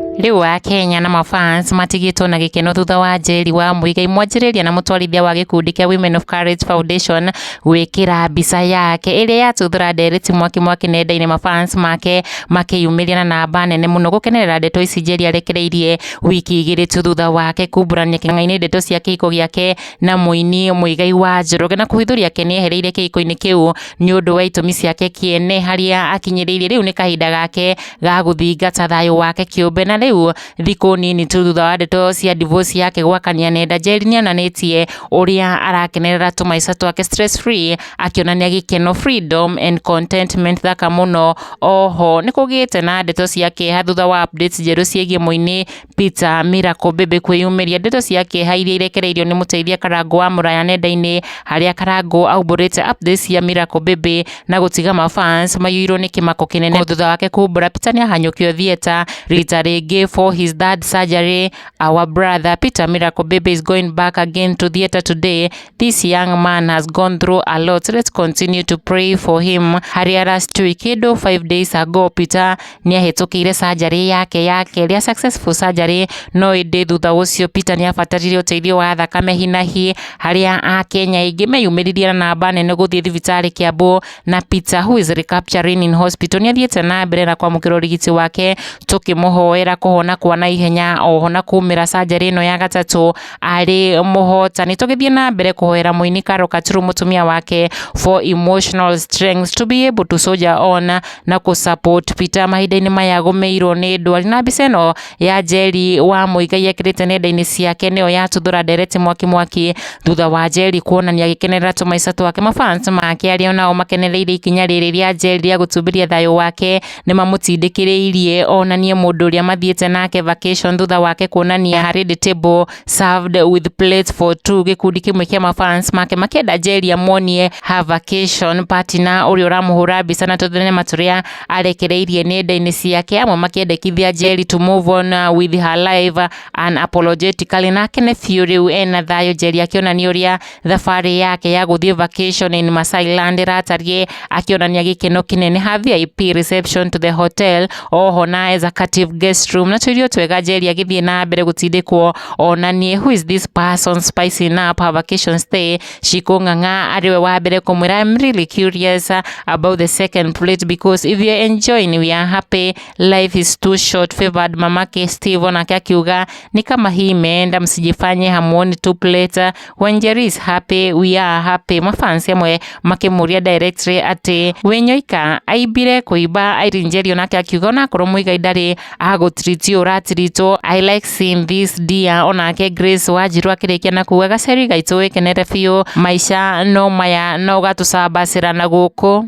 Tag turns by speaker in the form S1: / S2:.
S1: Rĩu Akenya na mafans matigĩtwo na gĩkeno thutha wa Njeri wa Muigai, mwanjĩrĩria na mũtwarithia wa gĩkundi kĩa Women of Courage Foundation, gwĩkĩra mbica yake ĩrĩa yatuthũra ndereti mwaki mwaki nenda-inĩ, mafans make makĩyumĩria na namba nene mũno gũkenerera ndeto ici Njeri arekereirie wiki 2 tu thutha wake kumbũrania kĩng'ang'a-inĩ ndeto cia kĩhiko gĩake na mũini Muigai wa Njoroge, na kũhithũria ake nĩehereire kĩhiko-inĩ kĩu nĩ ũndũ wa itũmi ciake kĩene harĩa akinyĩrĩirie rĩu nĩ kahinda gake ga gũthingata thayũ wake kĩũmbe. Na rĩu thikũ nini tu thutha wa ndeto cia divorce yake gwakania nenda, Njeri nĩonanĩtie ũrĩa arakenerera tũmaica twake stress free, akĩonania gĩkeno, freedom and contentment thaka mũno. Oho nĩ kũgĩte na ndeto cia kĩeha thutha wa updates njerũ ciĩgiĩ mũini Peter Miracle Baby kwĩyumĩria, ndeto cia kĩeha iria irekereirio nĩ mũteithia Karangũ wa Mũraya nenda-inĩ, harĩa Karangũ aumbũrĩte updates cia Miracle Baby na gũtiga mafans maiyũirwo nĩ kĩmako kĩnene thutha wake kumbũra Peter nĩahanyũkio theatre rita rĩngĩ for his third surgery. "Our brother Peter Miracle Baby is going back again to theatre today. This young man has gone through a lot. Let's continue to pray for him." Harĩa last week, kĩndũ 5 days ago, Peter nĩahĩtũkĩire surgery yake ya kerĩ, a successful surgery, no ĩndĩ thutha ũcio Peter nĩabatarire ũteithio wa thakame hinahi, harĩa Akenya aingĩ meyumĩririe na namba nene gũthiĩ thibitarĩ Kiambu, na Peter, who is recuperating in hospital, nĩathiĩte na mbere na kwamũkĩra ũrigiti wake, tũkĩmũhoera kũhona kwa naihenya oho na kumĩra surgery ĩno ya gatatũ arĩ mũhotani. Tũgĩthiĩ na mbere kũhoera mũini Carol Katuru, mũtumia wake, for emotional strength to be able to soldier on na kũ support Peter mahinda-inĩ maya agũmĩirwo nĩ ndwari. Na mbica ĩno ya Njeri wa Muigai ekĩrĩte nenda-inĩ ciake nĩyo yatuthũra ndereti mwaki mwaki thutha wa Njeri kuonania agĩkenerera tũmaica twake. Mafans make arĩa onao makenereire ikinya rĩrĩ rĩa Njeri rĩa gũtumberia thayũ wake nĩmamũtindĩkĩrĩirie onanie mũndũ ũrĩa mathiĩte nake vacation, thutha wake kuonania harĩ the table served with plates for two. Gĩkundi kĩmwe kĩa mafans make makĩenda Njeri amuonie her vacation partner ũrĩa ũramũhũra mbica na tũthenema tũrĩa arekereirie nenda-inĩ ciake, amwe makĩendekithia Njeri to move on with her life unapologetically, na akene biũ rĩu ena thayũ. Njeri akĩonania ũrĩa thabarĩ yake ya gũthiĩ vacation in Masai Land ĩratariĩ, akĩonania gĩkeno kĩnene, ha VIP reception to the hotel, oho na executive guest room na tũirio twega. Njeri agĩthiĩ na mbere gũtindĩkwo onanie who is this person spicing up her vacation stay, Shiko Ng'ang'a arĩwe wa mbere kũmwĩra, "I'm really curious about the second plate because if you're enjoying, we are happy. Life is too short." Favored mamake Steve onake akiuga, "Ni kama hii imeenda, msijifanye hamuoni two plate. When Njeri is happy, we are happy." Mafans amwe makĩmũria directly atĩ wenyoika aimbire kũimba. Irene Njeri onake akiuga, "Onakorwo Muigai ndarĩ agũtritio ũratiritwo, I like seeing this dear." Onake Grace Wanjiru akĩrĩkia na kuga, "Gaceri gaitũ, wĩkenere biũ, maica no maya no ũgatũcambacĩra na gũkũ."